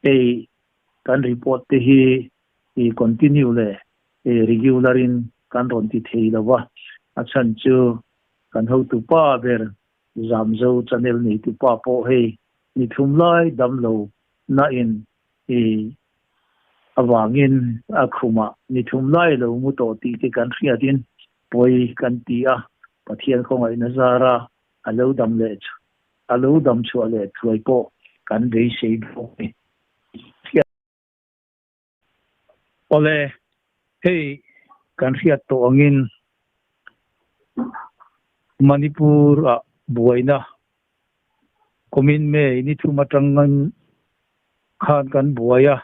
Hei kan report te hi i continue leh regular in kan rawn ti thei lo va, a chhan chu kan hotupa ber Zamzo channel neitupa pawh hei ni thum lai dam lo na in i avangin a khumah ni thum lai lo mu tawh tih te kan hriat in pawi kan ti a, Pathian khawngaihna zara a lo dam leh a lo dam chhuah leh thuai pawh kan beisei bawk a ni. Awle, hei kan hriat tawh angin Manipur-ah buaina kumin May ni thum atangin khan kan buai a,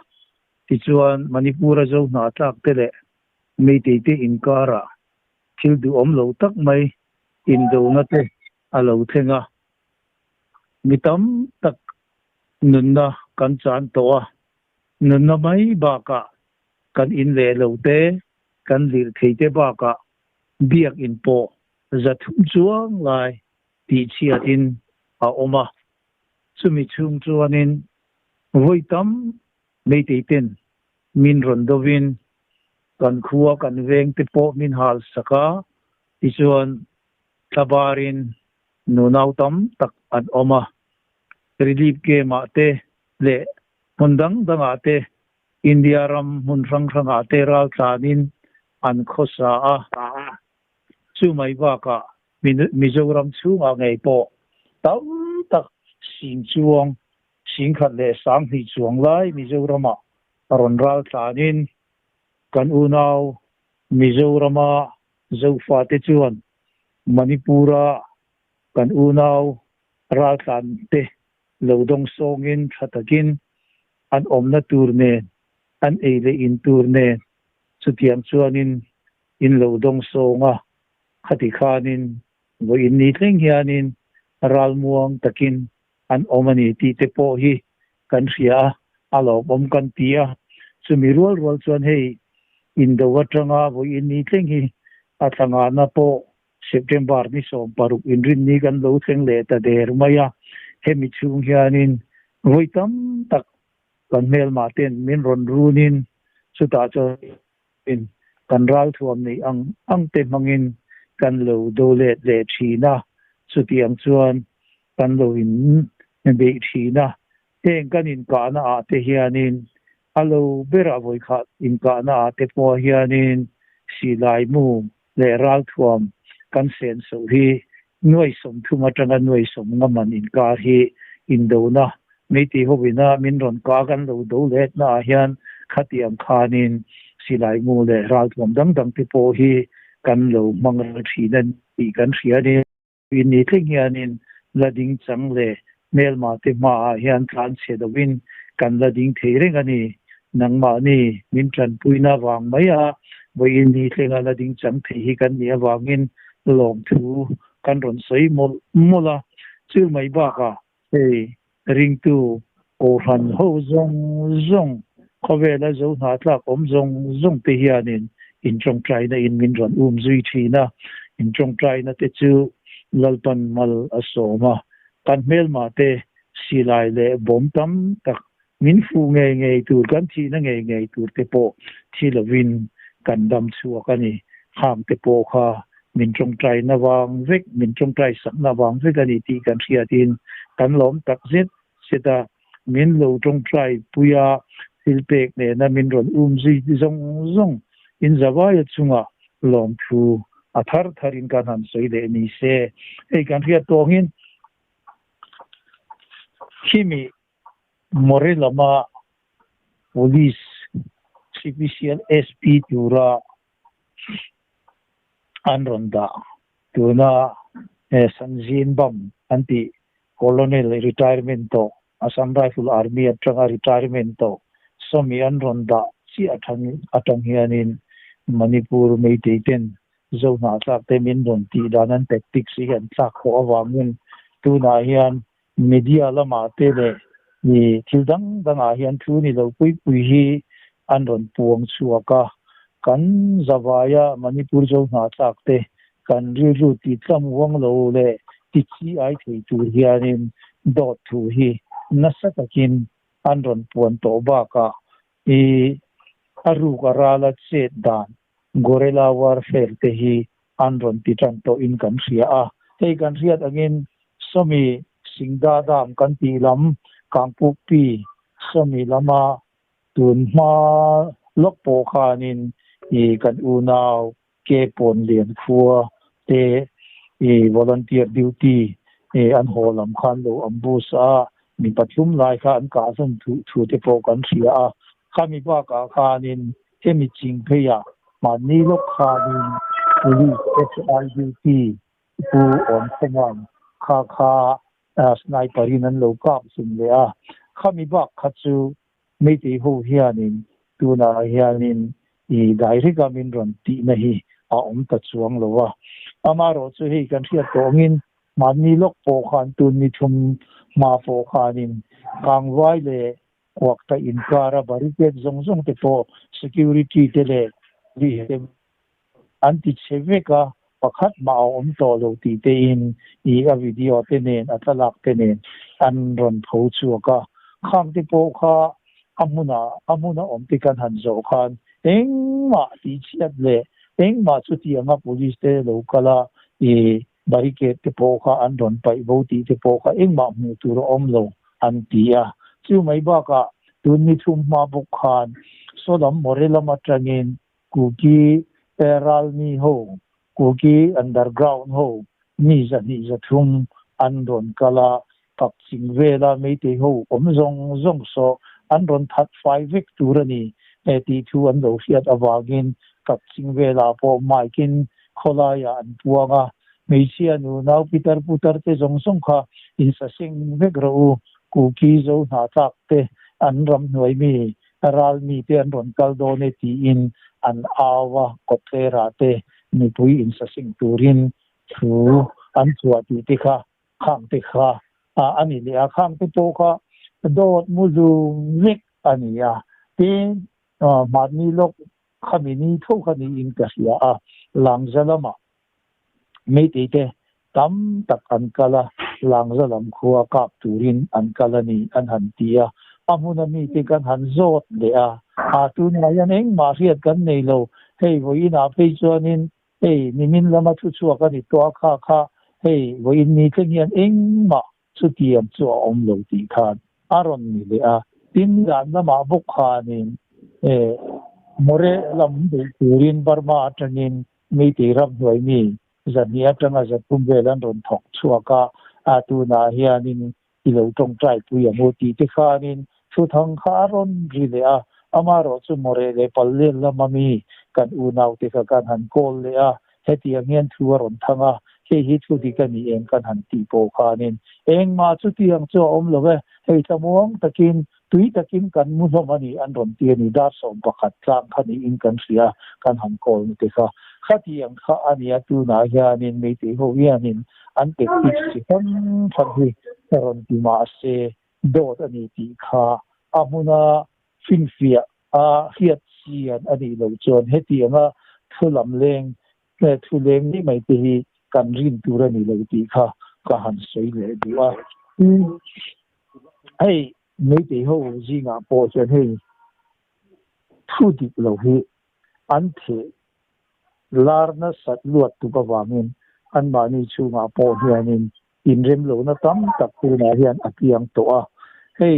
tichuan Manipur-a zo hna tlak te leh Meitei te inkarah thil duhawm lo tak mai indona te a lo thleng a, mi tam tak nunna kan chan tawh a, nunna mai bakah kan in leh lo te, kan lirthei te bakah biakinn pawh 300 chuang lai tihchhiatin a awm a, chumi chhung chuanin vawi tam Meitei ten min rawn dovin kan khua kan veng te pawh min hal sak a, tichuan thlabarin nunau tam tak an awm a, relief camp ah te leh hmun dang dang ah te India ram hmun hrang hrang ah te raltlanin an khawsa a, chu mai bakah Mizoram chhungah ngei pawh tam tak sing chuang 10,000 leh 2000 chuang lai Mizoramah a rawn ral tlanin kan unau Mizorama Zofate chuan Manipura kan unau raltlan te lo dawng sawngin tha takin an awmna tur nen an ei leh in tur nen chutiang chuanin in lo dawng sawng a, khati khanin vawiin ni thleng hianin ralmuang takin an awm a ni tih te pawh hi kan hria a, a lawmawm kan ti a. Chumi rual rual chuan hei indo atanga vawiin ni thleng hi a thla ngahna pawh September ni 16 inrinni kan lo thleng leh ta der mai a, hemi chhung hianin vawi tam tak kan hmelmah ten min rawn runin chutah chuan kan ralthuam neih ang ang te hmangin kan lo do let leh thin a, chutiang chuan kan lo in beih thin a. Heng kan inkahna ah te hianin a lo berah vawikhat inkahna ah te pawh hianin silai mu leh ralthuam kan senso hi nuai 30 atanga nuai 50 man inkar hi indona Meitei hovina min rawn kah kan lo do letna ah hian khatiang khanin silai mu leh ralthuam dang dang te pawh hi kan lo hmang ral thin a ni tih kan hria a ni. In ni thleng hianin la ding chang leh hmelma te hmaah hian tlan chhe lovin kan la ding thei reng a ni. Nangmahni min tanpuina vang mai a vawiin ni thlenga la ding chang thei hi kan nih avangin lawmthu kan rawn sawi mawlh mawlh a. Chu mai bakah Hei ringtu Kohhran ho zawng zawng, khawvela zo hnahthlak awm zawng zawng te hianin in tawngtaina in min rawn um zui thin a, in tawngtaina te chu Lalpan mal a sawm a, kan hmelma te silai leh bawm tam tak min fuh ngei ngei tur, kan thihna ngei ngei tur te pawh thi lovin kan dam chhuak a ni. Khang te pawh kha min tawngtaina vang vek, min tawngtai sakna vang vek a ni tih kan hriatin kan lawm tak zet zet a. Min lo tawngtai pui a, thil pek nena min rawn um zui zawng zawng in zavaia chungah lawmthu a thar tharin kan han sawi leh ni se. Hei kan hriat tawngin khimi More lama Police Special SP tura an rawn dah tuna Sanjin Bam an tih Colonel retirement tawh Assam Rifle Army atanga retirement tawh sawmi an rawn dah chiah atang hianin Manipur Meitei ten Zo hnahthlak te min rawn tih dan an tactics hi an thlak khawh avangin tunah hian Media lamah te leh i thil dang dangah hian thu ni lo pui pui hi an rawn puang chhuak a, kan zavaia Manipur zo hnahthlak te kan rilru ti tlam uang lo leh ti chi ai thei tur hianin dawt thu hi nasa takin an rawn puan tawh bakah i a ruk a rala chet dan guerrilla warfare te hi an rawn ti tan tawhin kan hria a. Hei kan hriat angin sawmi Singda Dam kan tih lam Kangpukpi sawmi lama tun hma lawk pawh khanin i kan unau ke pawn lian khua te i volunteer duty i an haw lam khan lo ambush a, mi pathum lai kha an kah hlawm thu thu te pawh kan hria a. Khami bakah khanin hemi ching pheiah mahni lawk khanin police SI duty pu Awmkhawma'n kha kha sniper in an lo kap hlum leh a. Khami bak kha chu Meitei ho hianin tunah hianin i direct a min rawn tihna hi a awm ta chuang lo a. Amaherawh chu hei kan hriat tawh angin mahni lawk pawh khan tun ni thum hma pawh khanin Kangvai leh Kuakta inkara barricade zawng zawng te pawh security te leh police te an ti chhe vek a, pakhat mah a awm tawh lo tih te in i a video te nen a thlalak te nen an rawn pho chhuak a, khang te pawh kha a hmuna a hmuna awm te kan han zawh khan engmah tih chhiat leh engmah chutianga police te lo kal a i barricade te pawh kha an rawn paih bo tih te pawh kha engmah hmuh tur a awm lo an ti a. Chu mai bakah tun ni thum hma bawk khan Sawlam More lam atangin Kuki ralmi ho, Kuki underground ho mi 203 an rawn kal a, Kakching vela Meitei ho awm zawng zawng saw an rawn that fai vek tur a ni tih thu an lo hriat avangin Kakching velah pawh mic in khawlaiah an puang a, hmeichhia nu nau pitar putar te zawng zawng kha insaseng vek rawh u, Kuki zo hnahthlak te an ramhnuai mi Ral mite an rawn kal dawn e tiin an au a, kawtlerah te mipui insasing turin thu an chhuah tih te kha khang te kha a ni leh a, khang te pawh kha dawt mu zum vek a ni a, tin mahni lawk khami ni tho kha niin ka hria a, Langza lamah Meitei te tam tak an kal a, Langza lam khua kap turin an kal a ni an han ti a, a hmuna mite kan han zawt leh a, a tunah hian engmah hriat kan nei lo, hei vawiinah phei chuanin hei nimin lama thu chhuak a ni tawh a kha kha hei vawiin ni thleng hian engmah chutiang chu a awm lo tih khan a rawn ni leh a, tin zan lamah bawk khanin More lam beih turin Burma atangin Meitei ramhnuai mi 200 atanga 300 vel an rawn thawk chhuak a, a tunah hianin i lo tawngtai pui ang u tih te khanin thuthang kha a rawn ri leh a, amaherawh chu More leh Pallen lama mi kan unaute kha kan han kawl leh a, hetiang hian thu a rawn thang a, hei hi thu dik a ni em kan han tih pawh khanin engmah chutiang chu a awm lo e, hei thlamuang takin Tui takin kan mu hlawm a ni an rawn ti a ni, dar 11 tlang kha niin kan hria, kan han call na te kha. Khatiang kha a nia tunah hianin Meitei ho hianin an tactics chi hrang hrang hi rawn ti mah se dawt a ni tih kha a hmuna finfiah a hriat chian a nih loh chuan hetianga thu lam leng thu leng mai mai te hi kan rin tur a ni lo tih kha ka han sawi leh duh a. Hei Meitei ho zingah pawh hian hei thu dik lo hi an theh lar nasat luat tuk avangin anmahni chhungah pawh hianin inremlohna tam tak tunah hian a piang tawh a. Hei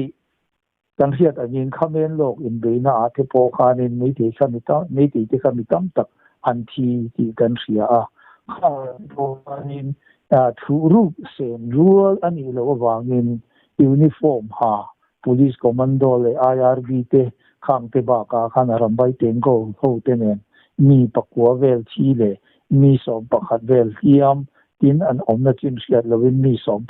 kan hriat angin Khamen lawk inbeihna ah te pawh khanin Meitei kha mi tam Meitei te kha mi tam tak an thi tih kan hria a. Khangah te pawh khanin thuh ruk sen rual a nih loh avangin Uniform ha Police Commando leh IRB te khang te bakah khan Arambai Tengo ho te nen mi pakua vel thi leh mi 11 vel hliam tin an awmna chin hriat loin mi 12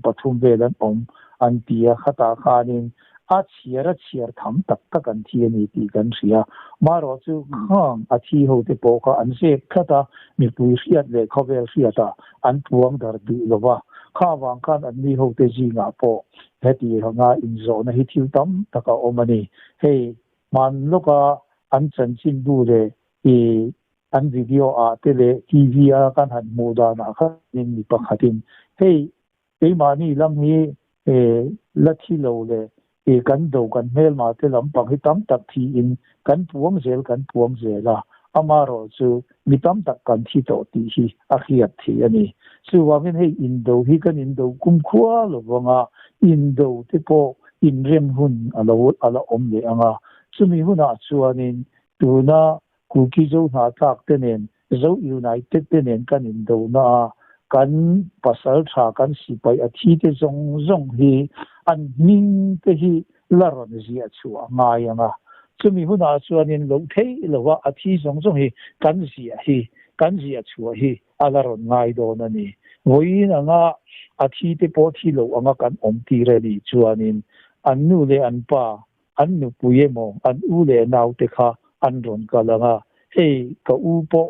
13 vel an awm an ti a, khatah khanin a chhiar a chhiar tham tak tak an thi a ni tih kan hria. Marawh chu khang a thi ho te pawh kha an zep tlat a, mipui hriat leh khawvel hriatah an puang dar duh lo va, kha vang khan an mi hote zingah pawh heti anga inzawhna hi thil tam tak a awm a ni. Hei hman lawka an chanchinbu leh i an video ah te leh TV a kan han hmuh danah khanin mi pakhatin hei keimahni lam hi la thi lo leh I kan do kan hmelma te lampang hi tam tak thiin kan puang zel kan puang zel a, amaherawhchu mi tam tak kan thi tawh tih hi a hriat theih a ni. Chuvangin hei indo hi kan indo kumkhua lovanga indo te pawh inrem hun a lo a la awm leh ang a, chumi hunah chuanin tuna Kuki Zo hnahthlak te nen Zo United te nen kan indona a, kan pasal tha kan sipai a thi te zawng zawng hi an hming te hi la rawn ziah chhuah a ngai ang a. Chumi hunah chuanin loh theih lova a thi zawng zawng hi kan ziah hi, kan ziah chhuah hi a la rawn ngai dawn a ni. Vawiin anga a thi te pawh thi loh anga kan awm tir a nih chuanin an nu leh an pa An nupui emaw an u leh naute kha an rawn kal ang a, hei ka u pawh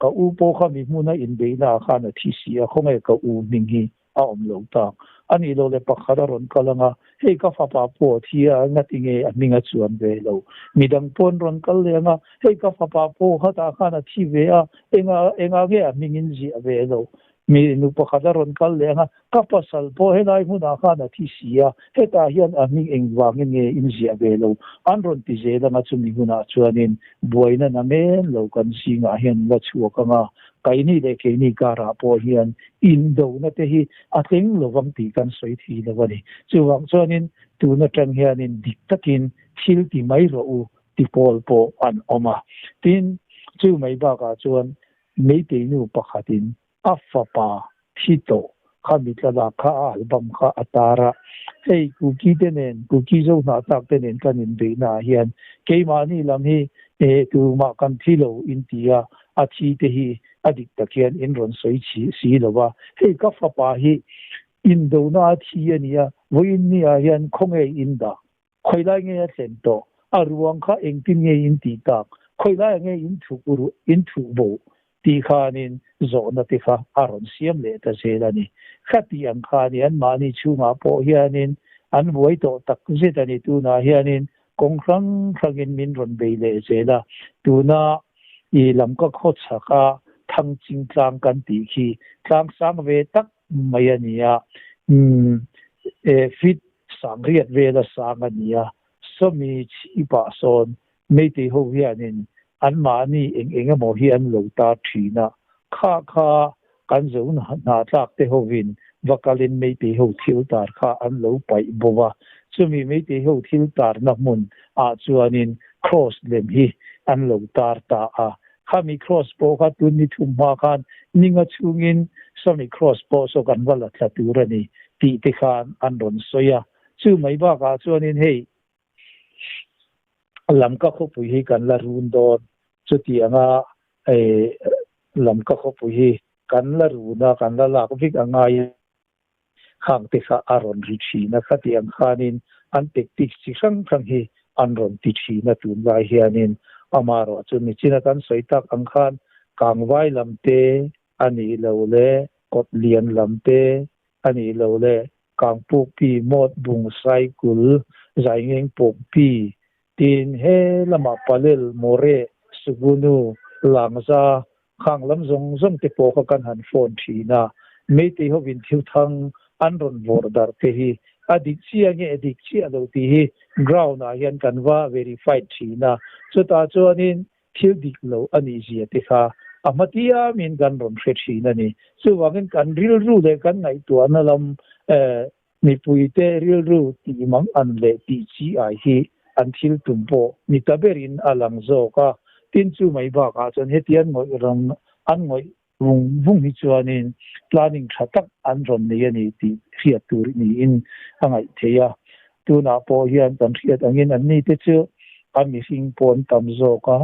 ka u pawh kha mi hmuna inbeihna ah khan a thi si a, khawnge ka u hming hi a awm lo tak. A nih loh leh pakhat a rawn kal ang a, hei ka fapa pawh a thi a, ngatinge a hming a chuan ve lo. Midang pawh an rawn kal leh ang a, hei ka fapa pawh khatah khan a thi ve a, enga enga nge a hming in ziah ve lo. Mi nu pakhat a rawn kal leh ang a, ka pasal pawh helai hmunah khan a thi si a, hetah hian a hming engvangin nge in ziah ve lo? An rawn ti zel ang a, chumi hunah chuanin buaina na men lo kan zingah hian la chhuak ang a, keini leh keini karah pawh hian indona te hi a thleng lo vang tih kan sawi thei lo a ni. Chuvang chuanin tun atang hianin dik takin thil ti mai rawh u ti pawl pawh an awm a. Tin, chu mai bakah chuan Meitei nu pakhatin a fapa thi tawh kha mitla kha a album kha a tar a, hei Kuki te nen, Kuki zo hnahtlak te nen kan inbeihna ah hian keimahni lam hi tumah kan thi lo in ti a, a thi te hi a dik tak hian in rawn sawi si lo va, hei ka fapa hi indona a thi a nia, vawiin ni ah hian khawnge in dah? Khawilai nge a thlen tawh? A ruang kha engtin nge in tih tak? Khawilaiah nge in thup ru, in thuh bo? tih khanin zawhna te kha a rawn siam leh ta zel a ni. Khatih ang khan i anmahni chhungah pawh hianin an buai tawh tak zet a ni. Tunah hianin kawng hrang hrangin min rawn bei leh zel a. Tuna i lamka khawchhaka Thangching tlang kan tih khi tlang sang ve tak mai a ni a. Umm, feet Sangriat vela sang a ni a, sawmi chhipah sawn Meitei ho hianin anmahni eng eng emaw hi an lo tar thin a, kha kha kan zo hnatlak te hovin va kalin Meitei ho thil tar kha an lo paih bo a, chumi Meitei ho thil tarna hmun ah chuanin Kraws lem hi an lo tar ta a, khami Kraws pawh kha tun ni thum hma khan ninga chhungin sawmi Kraws pawh saw kan va la thla tur a ni. Tih te khan an rawn sawi a. Chu mai bakah chuanin hei Lamka khawpui hi kan la run dawn. Chutianga Lamka khawpui hi kan la run a, kan la lak vek a ngai a. Khang te kha a rawn ri thin a, khatiang khanin an tactics chi hrang hrang hi an rawn ti thin a tunlai hianin. Amaherawhchu nichina kan sawi tak ang khan Kangvai lam te a nih loh leh Kawtlian lam te a nih loh leh Kangpukpi, Mawt Bung, Saikul, Zaingeng Pukpi, tin he lamah Palel, Mawreh, Sugunu, Langza, khang lam zawng zawng te pawh kha kan han phone thin a. Meitei hovin thil thang an rawn vawrh darh te hi a dik chiah nge a dik chiah lo tih hi ground ah hian kan va verified thin a. Chutah chuanin Thil dik lo a nih zia te kha a hma tiamin kan rawn hre thin a ni. Chuvangin kan rilru leh kan ngaihtuahna lam mipuite rilru tih mang an leh tih chi ai hi an thil tum pawh ni ta berin a lang zawk a. Tin chu mai bakah chuan hetiang ngawih rang an ngawih vung vung hi chuanin planning tha tak an rawn nei a ni tih hriat tur niin a ngaih theih a. Tunah pawh hian kan hriat angin anni te chu a mihring pawh an tam zawk a,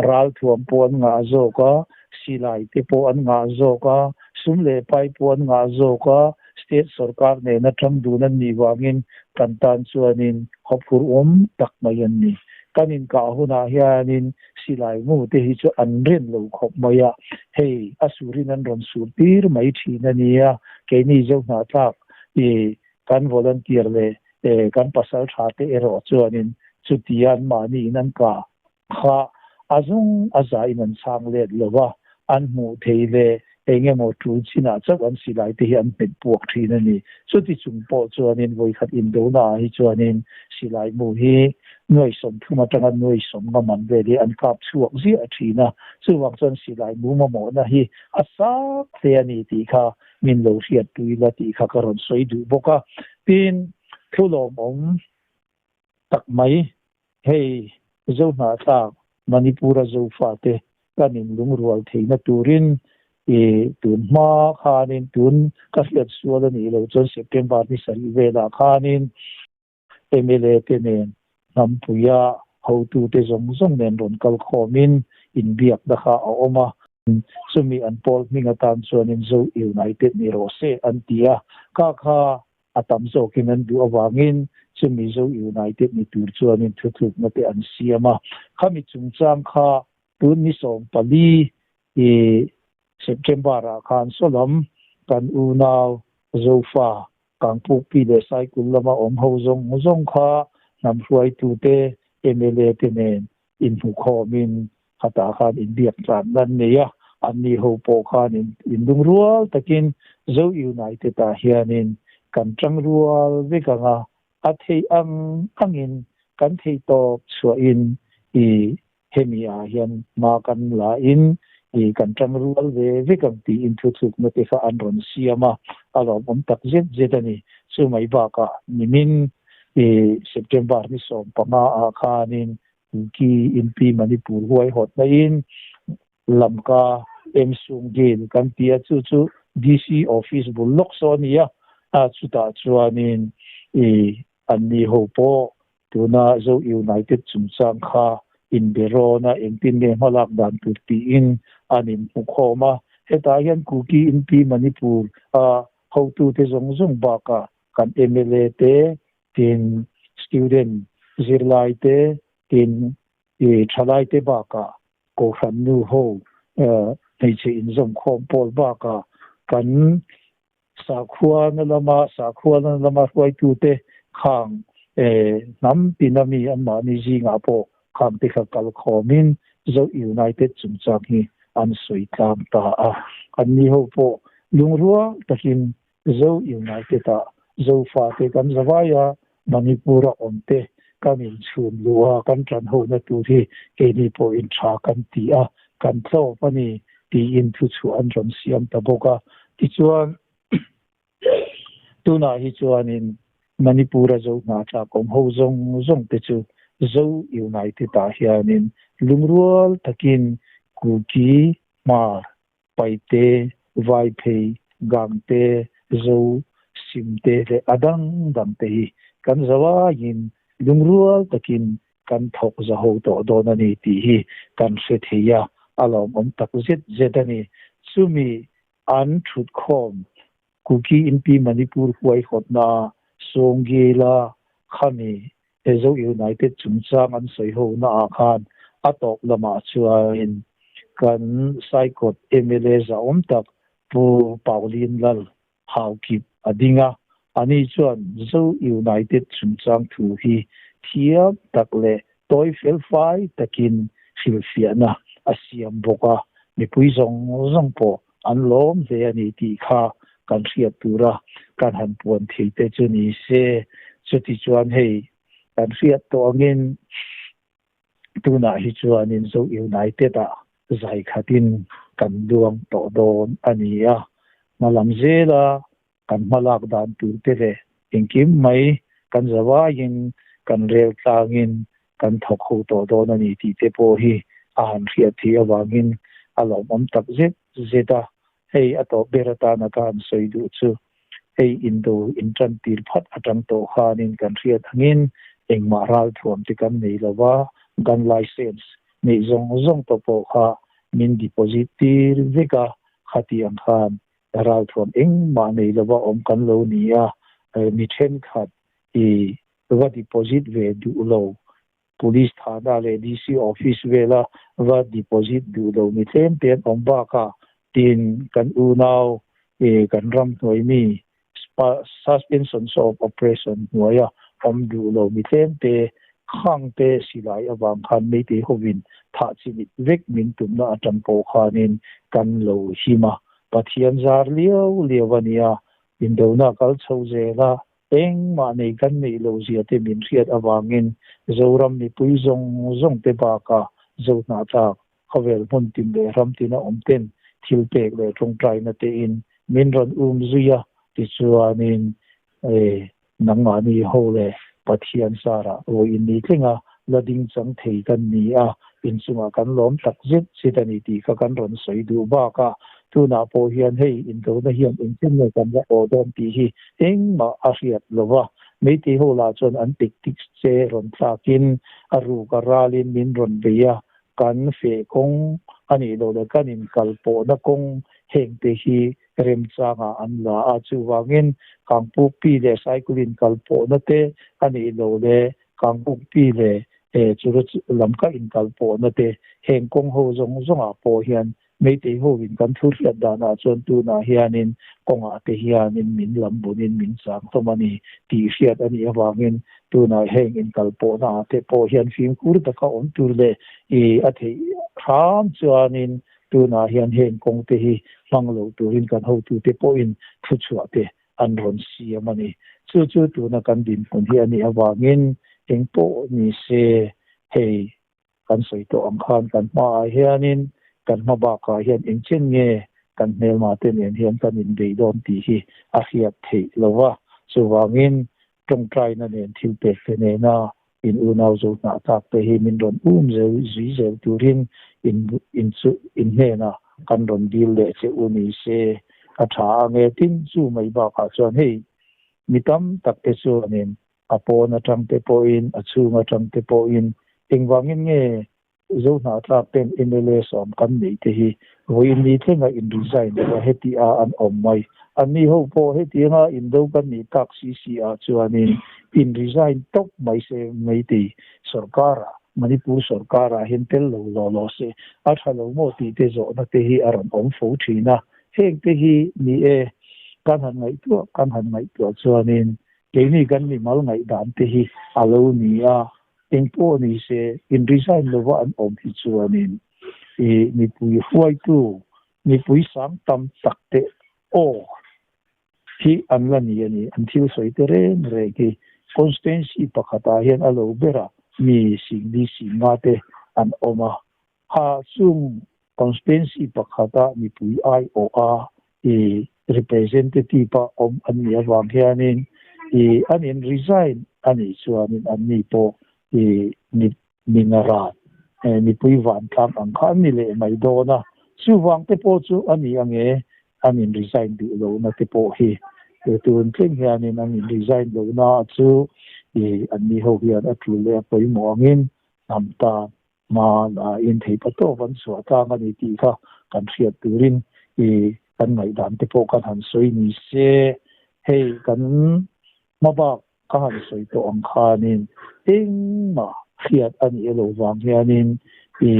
ralthuam pawh an ngah zawk a, silai te pawh an ngah zawk a, sum leh pai pawh an ngah zawk a, state sorkar nena tang dun an nih vangin kan tan chuanin hawphur awm tak mai an ni. Kan inkah hunah hianin Silai mu te hi chu an rin lo khawp mai a, hei a surin an rawn sur tir mai thin a nia, keini zo hnahthlak i kan volunteer leh kan pasal tha te erawh chuanin chutia an mahni in an kah kha a zung a za in an chhang let lo a, an hmuh thei leh Eng emaw tul chinah chauh an silai te hi an hmet puak thin a ni. Chuti chung pawh chuanin vawikhat indonaah hi chuanin silai mu hi nuai 30 atanga nuai 50 man vel hi an kap chhuak ziah thin a. Chuvang chuan silai mu mamawhna hi a sak hle a ni tih kha min lo hriatpui la tih kha ka rawn sawi duh bawk a. Tin, thu lawmawm tak mai, hei Zohnahthlak Manipur-a Zofate kan inlungrual theihna turin i tun hma khanin tun ka hriat sual a nih loh chuan September ni sarih velah khanin mla te nen hnampuia hotute zawng zawng nen rawn kal khawmin inbiakna kha a awm a. Chumi an pawl hming atan chuanin Zo United ni rawh se an ti a, kha kha a tam zawkin an duh avangin chumi Zo United ni tur chuanin thutlukna te an siam a. Khami chungchang kha tun ni 14 i September ah khan sawlam kan unau Zofa Kangpukpi leh Saikul lama awm ho zawng zawng kha hnam hruaitute mla te nen inhmukhawmin khatah khan inbiak tlanna an nei a, anni ho pawh khan inlungrual takin Zo United ah hianin kan tangrual vek ang a, a theih ang angin kan theihtawp chhuahin i hemi ah hian hma kan la in i kan tangrual ve vek ang tiin thuthlukna te kha an rawn siam a, a lawmawm tak zet zet a ni. Chumai bakah nimin i September ni 15 ah khanin Kuki Inpi Manipur huaihawtna in Lamka Emsung Gil kan ti a, chu chu DC office bul lawk saw a ni a, chutah chuanin i anni ho pawh tuna Zo United chungchang kha inbe rawn a, engtin nge hmalak dan tur tiin an inhmu khawm a. Hetah hian Kuki Inpi Manipur a hotute zawng zawng bakah kan mla te, tin student zirlai te, tin i thalai te bakah Kohhran nu ho hmeichhe inzawmkhawm pawl bakah kan Sakhuana lama sakhuana lama hruaitute khang hnam tina mi anmahni zingah pawh khang te kha kal khawmin Zo United chungchang hi an sawi tlang ta a. Anni ho pawh lungrual takin Zo United-ah Zofate kan zavai a, Manipur-a awmte kan inchhun luh a, kan tanhona tur hi keini pawhin tha kan ti a, kan tlawp a ni tiin thuchhuah an rawn siam ta bawk a. Tichuan, tunah hi chuanin Manipur-a Zo hnahthlak awm ho zawng zawng te chu Zo United-ah hianin lungrual takin Kuki, Hmar, Paite, Vaiphei, Gangte, Zo, Simte leh a dang dang te hi kan zawaiin lungrual takin kan thawk zaho tawh dawn a ni tih hi kan hre thei a, a lawmawm tak zet zet a ni. Chumi an thutkhawm Kuki Inpi Manipur huaihawtna Sawngela khami Zo United chungchang an sawi ho naah khan a tawp lamah chuanin kan Saikawt mla zahawm tak Pu Pauline Lal Haukip a ding a, ani chuan Zo United chungchang thu hi thiam tak leh tawi felfai takin hrilhfiahna a siam bawk a, mipui zawng zawng pawh an lawm hle a ni tih kha kan hriat tura kan han puan thei te chu ni se. Chuti chuan hei kan hriat tawh angin tunah hi chuanin Zo United-ah zai khatin kan luang tawh dawn a ni a. Hmalam zela kan hmalak dan tur te leh engkim mai kan zavaiin kan rel tlangin kan thawk ho tawh dawn a ni tih te pawh hi a han hriat theih avangin a lawmawm tak zet zet a. Hei a tawp ber atana ka han sawi duh chu hei indo intan tir phat atang tawh khanin kan hriat angin engmah ralthuam te kan nei lo va, gun license neih zawng zawng tawh pawh kha min deposit tir vek a, khati ang khan ralthuam engmah nei lova awm kan lo ni a, mi thenkhat i va deposit ve duh lo, Police thana leh DC office vela va deposit duh lo mi tlem te an awm bakah tin kan unau i kan ram hnuai mi suspension of operation hnuaia awm duh lo mi tlem te khang te silai avang khan meitei hovin thah chimit vek min tumna atang pawh khanin kan lo him a. Pathian zar liau liau a nia. Indona kal chho zel a, engmah nei kan neih loh zia te min hriat avangin Zoram mipui zawng zawng te bakah Zohnahthlak khawvel hmun tin leh ram tina awm ten thil pek leh tawngtaina tein min rawn um zui a, tichuanin nangmahni ho leh Pathian sarah vawiin ni tlenga la ding chang thei kan ni a, inchungah kan lawm tak zet zet a ni tih kha kan rawn sawi duh bak a, tunah pawh hian hei indona hian engtin nge kan la aw dawn tih hi engmah a hriat lo va, Meitei ho lah chuan an tik tik che rawn tlakin a ruk a ralin min rawn bei a, kan feh kawng a nih loh leh kan inkal pawhna kawng hengte hi remchangah an la a, chuvangin Kangpukpi leh cycle inkal pawhna te a nih loh leh Kangpukpi leh Churu lam ka inkal pawhna te heng kawng ho zawng zawngah pawh hian Meitei hovin kan thu hriat danah chuan tunah hianin kawngah te hianin min lam bunin min chang hlawm a ni tih hriat a nih avangin tunah heng inkalpawhna ah te pawh hian fimkhur taka awm tur leh i a theih hram chuanin tunah hian heng kawng te hi hmang lo turin kan hotute pawhin thuchhuah te an rawn siam a ni. Chu chu tuna kan dinhmun hi a nih avangin engpawh ni se hei Kan sawi tawh ang khan kan hmaah hianin kan hma bakah hian engchen nge kan hmelma te nen hian kan inbeih dawn tih hi a hriat theih lo va. Chuvangin tawngtaina nen thil pek te nena in unau zo hnah tlak te hi min rawn um zel zui zel turin in in chu in hnenah kan rawn dil leh che u ni se a tha ang e. Tin, chu mai bakah chuan hei mi tam tak te chuanin A pawn atang te pawhin, a chhung atang te pawhin engvangin nge Zohnahthlak ten mla sawm kan neih te hi vawiin ni thlenga in resign lo a heti a an awm mai. Anni ho pawh hetianga indo kan nih tak si si ah chuanin in resign tawp mai se Meitei sorkar ah, Manipur sorkar ah hian tel lo law law se a tha lo maw tih te zawhna te hi a rawn awm fo thin a. Heng te hi ni e, kan han ngaihtuah kan han ngaihtuah chuanin Keini kan mimal ngaihdan te hi a lo ni a, engpawh ni se in resign lova an awm hi chuanin i mipui hruaitu, mipui sang tam tak te aw hi an la ni a ni. An thil sawi te reng reng hi constituency pakhatah hian a lo berah mi singli singa te an awm a, Ha chung constituency pakhata mipui aiawh a i representative a awm an nih avang hianin i an in resign a nih chuanin an ni pawh i mi minaran mipui vantlang ang kha an ni leh mai dawn a, chuvang te pawh chu a ni ange an in resign duh lohna te pawh hi tun thleng hianin an in resign lohna chu i an ni ho hian a tul leh a pawimawh angin hnam tan Hman a inthei pa tawp an chhuah tlang a ni tih kha kan hriat turin i kan ngaihdan te pawh kan han sawi ni se, hei kan hma bak ka han sawi tawh ang khanin engmah hriat a nih elo vang hianin i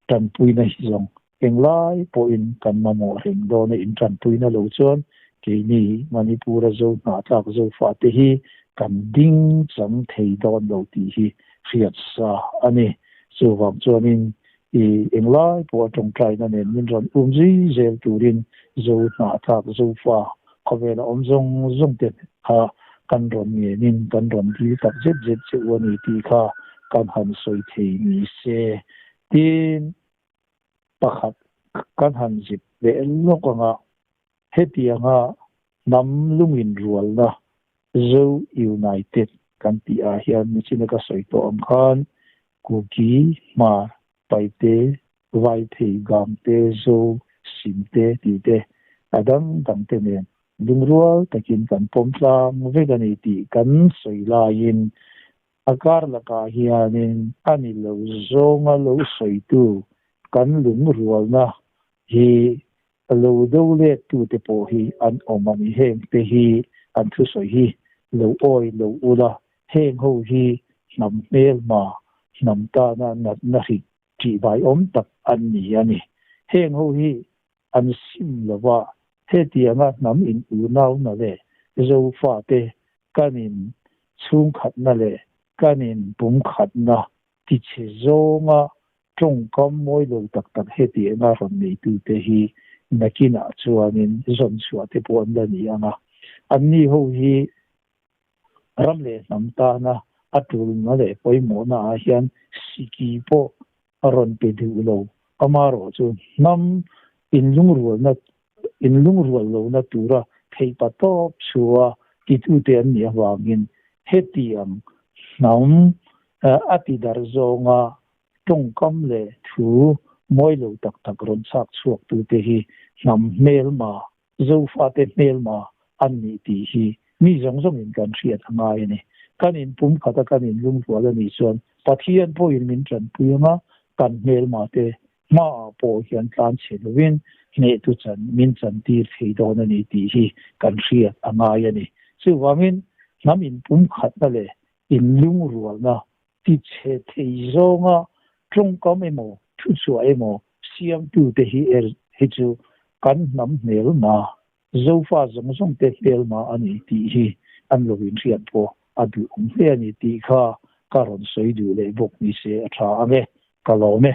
tanpuina hi zawng englai pawhin kan mamawh reng dawn a, in tanpuina lo chuan keini Manipur-a zo hnahtlak zofate hi kan ding chang thei dawn lo tih hi hriat sa a ni. Chuvang chuanin i englai pawh a tawngtaina nen min rawn um zui zel turin Zo hnahtlak Zofa khawvela awm zawng zawng te kha kan rawn ngenin kan rawn dil tak zet zet che u a ni tih kha kan han sawi thei ni se. Tin, pakhat kan han zip leh lawk ang a, Hetianga hnam lungin rualna Zo United kan tih ah hian nichina ka sawi tawh ang khan Kuki, Hmar, Paite, Vaiphei, Gangte, Zo, Simte tih te a dang dang te nen lungrual takin kan pawm tlang vek a ni tih kan sawi laiin a kar lakah hianin a ni lo zawnga lo sawitu kan lungrualna hi Lo do let tute pawh hi an awm a ni. Heng te hi an thusawi hi lo awi lo ula, heng ho hi hnam hmelma, hnam tana natna hrik ṭihbai awm tak an ni a ni. Heng ho hi an sim lova, hetianga hnam in unauna leh Zofate kan in chhungkhatna leh kan in pumkhatna tichhe zawnga Tawngkam mawi lo tak tak heti enga rawn neitute hi Nakinah chuanin zawn chhuah te pawh an la ni ang a. Anni ho hi ram leh hnam tana a tulna leh pawimawhna ah hian siki pawh a rawn pe duh lo. Amaherawhchu hnam inlungrualna inlungrual lohna tura theihpa tawp chhuah titute an nih avangin hetiang hnam a tidarh zawnga tawngkam leh thu mawi lo tak tak rawn chhak chhuaktute hi hnam hmelma, Zofate hmelma an nih tih hi mi zawng zawngin kan hriat a ngai a ni. Kan inpum khata kan inlungrual a nih chuan Pathian pawhin min tanpui ang a, kan hmelmate hmaah pawh hian tlan chhe lovin hnehtu chan min chantir thei dawn a ni tih hi kan hriat a ngai a ni. Chuvangin hnam inpum khatna leh inlungrualna Tichhe thei zawnga tawngkam emaw thuchhuah emaw siamtute hi er hi chu kan hnam hmelma, Zofa zawng zawngte hmelma a ni tih hi an lo inhriat pawh a duh awm hle a ni tih kha ka rawn sawi duh leh bawk ni se a tha ang e, ka lawm e.